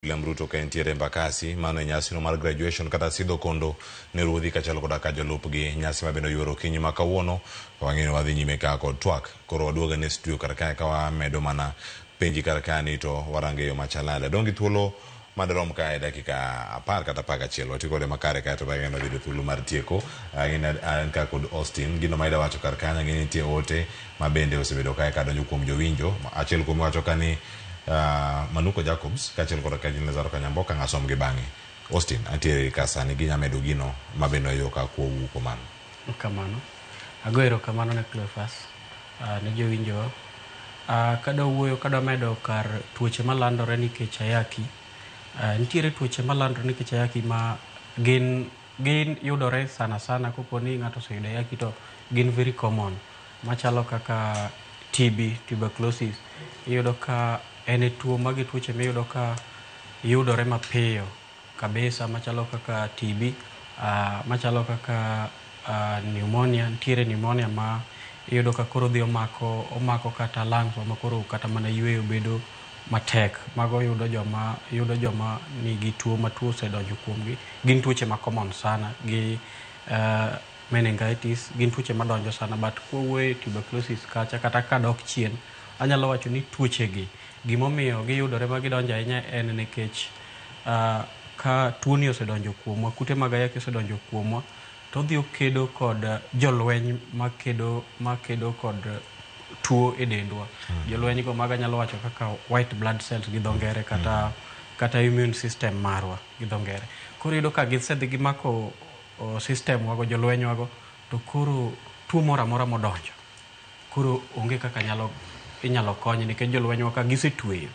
William Ruto ka entiere Embakasi, mano e nyasino mar graduation kata sidho kondo ne ruodhi kaachiel koda ka jolupgi. Nyasi ma bende oyuoro okinyi ma kawuono, wang'eyo ni wadhi nyime ka kod twak. Koro waduog ane studio kar kae ka wamedo mana penji kar kae ni to warango e yo machal nade. Adong' gi thuolo madirom kae dakika 10 kata 11. Wati kode makare kae to bang'e wadhi yudo thuolo mar tieko. Ang'e ni an ka kod Austin. Gino ma ida wacho kar kanyo ang'e ni nitie ote ma bende osebedo kae kadonjo kuom jowinjo. Achiel kuom wacho ka ni Manuko Jacobs kaachiel koda ka Lazaro Kanyamboka ang' asom gi bang'e. Austin, antiere ka sani ginya medo gino ma bende wayudo ka kuo kuom mano. Kamano. Ago erokamano ne Cleophas, ne jowinjowa. Kadwa wuoyo kadwa medo kar tuoche malandore nikech ayaki. Nitiere tuoche malandore nikech ayaki ma gin yudore sana sana kopo ni ng'ato oseyudo ayaki to gin very common machalo kaka TB, tuberculosis. Iyudo ka en e tuo magi tuoche miyudo ka yudore mapiyo kabisa machalo kaka TB, machalo kaka pneumonia. Nitiere pneumonia ma iyudo ka koro odhi omako kata lungs ma koro kata mana yweyo bedo matek. Mago yudo joma nigi tuo ma tuo osedonjo kuomgi. Gin tuoche ma common sana gi meningitis gin tuoche madonjo sana, but kwawuoyo e tuberculosis kacha kata kadok chien, anyalo wacho ni tuoche gi gimomiyo giyudore ma gidonjo ahinya en nikech ka tuoni osedonjo kuomwa, kute mag ayaki osedonjo kuomwa, to odhi okedo kod jolweny makedo kod tuo e dendwa. Jolweny go mago anyalo wacho kaka white blood cells gi dho ngere kata immune system marwa gi dho ngere. Koro iyudo ka gisedhi gimako system wago, jolweny wago, to koro tuo moro amora modonjo koro onge kaka inyalo kony nikech jolweny wa ka gisetweyo.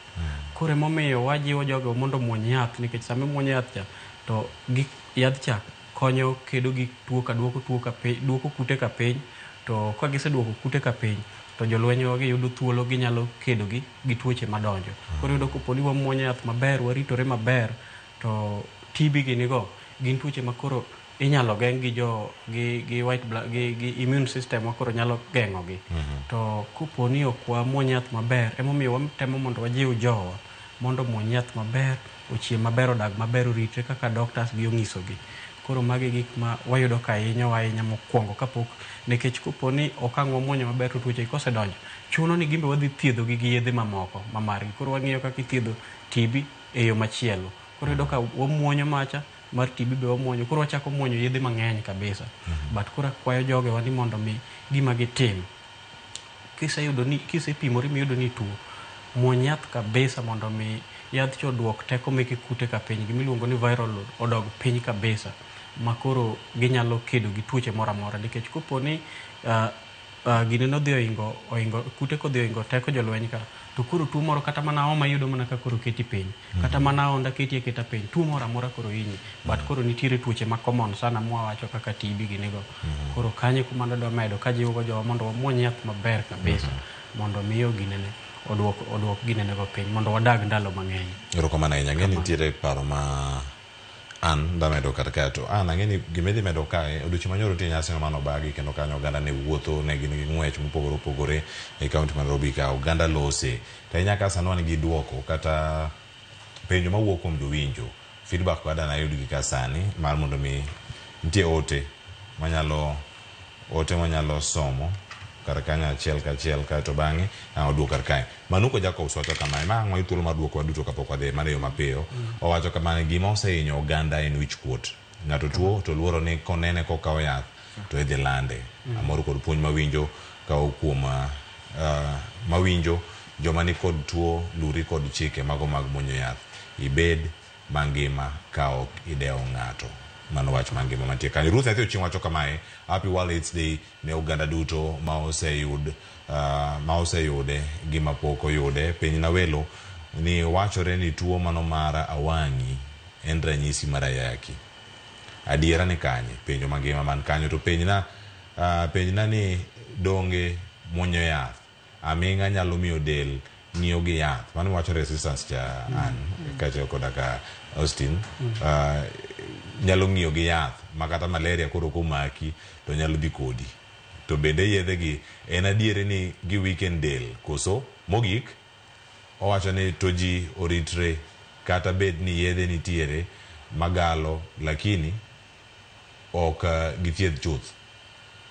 Koro emomiyo wajiwo jogo mondo omuony yath, nikech sama imuonyo yath cha to gi yadh cha konyo kedo gi tuo ka duoko tuo ka piny, duoko kute ka piny. To ka giseduoko kute ka piny, to jolweny wa gi yudo thuolo, ginyalo kedo gi tuoche madonjo. Koro iyudo kopo ni wamuonyo yath maber, waritore maber, to TB gini go gin tuoche ma koro inyalo geng' gi jo gi white blood gi immune system wa koro nyalo geng'o gi. To kopo ni ok wamuony yath maber, emomiyo watemo mondo wajiw jowa mondo omuony yath maber, ochiem maber, odag maber, oritre kaka doctors gi onyisogi. Koro magi gik ma wayudo ka hinyowa ahinya mokwongo kapok, nikech kopo ni ok ang' wamuonyo maber to tuoche kosedonjo, chuno ni gimbe wadhi thiedho gi gi yedhe mamoko ma margi. Koro wang'iyo kaka ithiedho TB e yo machielo. Koro iyudo ka wamuonyo macha mar TB be wamuonyo, koro wachako muonyo yedhe mang'eny kabisa. But koro akwayo jogewa ni mondo mi gima gitim, kiseyudo ni kisepimori miyudo ni ituo, muony yath kabisa mondo mi yadh cha oduok teko meke kute ka piny, gimiluongo ni viral load odog piny kabisa ma koro ginyalo kedo gi tuoche moro amora. Nikech kopo ni gine nodhi oingo kute kodhi oingo teko jolweny ka, to koro tuo moro kata mana homa iyudo mana ka koro keti piny, kata mana ahonda keti aketa piny, tuo moro amora koro hinyi. But koro nitiere tuoche ma common sana mwawacho kaka TB gini go. Koro kanyo e kuma adwa medo kajiwo go jowa mondo wamuony yath maber kabisa mondo miyo ginene oduok ginene go piny mondo wadag ndalo mang'eny. Erokamano ahinya. Ang'e ni nitiere paro ma an damedo kar kae, to an ang'e ni gima idhi medo kae, odiochieng' manyoro nitie nyasi mane obagi kendo kanyo oganda ne wuotho, ne gin gi ng'wech mopogore opogore e kaunti ma Nairobi ka oganda lose. To ahinya ka sani wan gi duoko kata penjo mawuok kuom jowinjo, feedback go adwa nayud gi ka sani mar mondo mi nitie ote manyalo somo kar kanyo achiel kachiel kaeto bang'e ang' oduok kar kae. Manuko Jacobs wacho kamae, ma ang' wayud thuolo mar duoko waduto kapok wadhi mana e yo mapiyo. Owacho kamae, gima osehinyo oganda en wich kuot. Ng'ato tuo to luoro ni konene kokawo yath to idhi lande. Amor kod puonj mawinjo kawuok kuom mawinjo joma ni kod tuo luri kod chike mago mag muonyo yath. Ibed mangima ka ok idewo ng'ato. Mano wach mangima mantie kanyo. Ruth Nyathi Ochieng' wacho kamae, Happy World AIDS Day ne oganda duto ma oseyude gi mapok oyude. Penj na welo ni wachore ni tuo mano mar awang'i en ranyisi mar ayaki. Adiera ni kanye? Penjo mangima man kanyo. To penjna ni donge muonyo yath aming'a nyalo miyo del ng'iyo gi yath. Mano wacho resistance cha an kaachiel koda ka Austin nyalo ng'iyo gi yath ma kata malaria koro komaki to nyalo dhi kodi. To bende yedhe gi en adieri ni gi weaken del koso? Mogik owacho ni to ji oritre. Kata bed ni yedhe nitiere magalo, lakini ok githiedh chuth.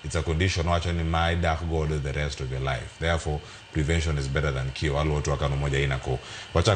It's a condition wacho ni ma idak godo the rest of your life. Therefore, prevention is better than cure. Aluwo twak ano moja ina ko. Wachak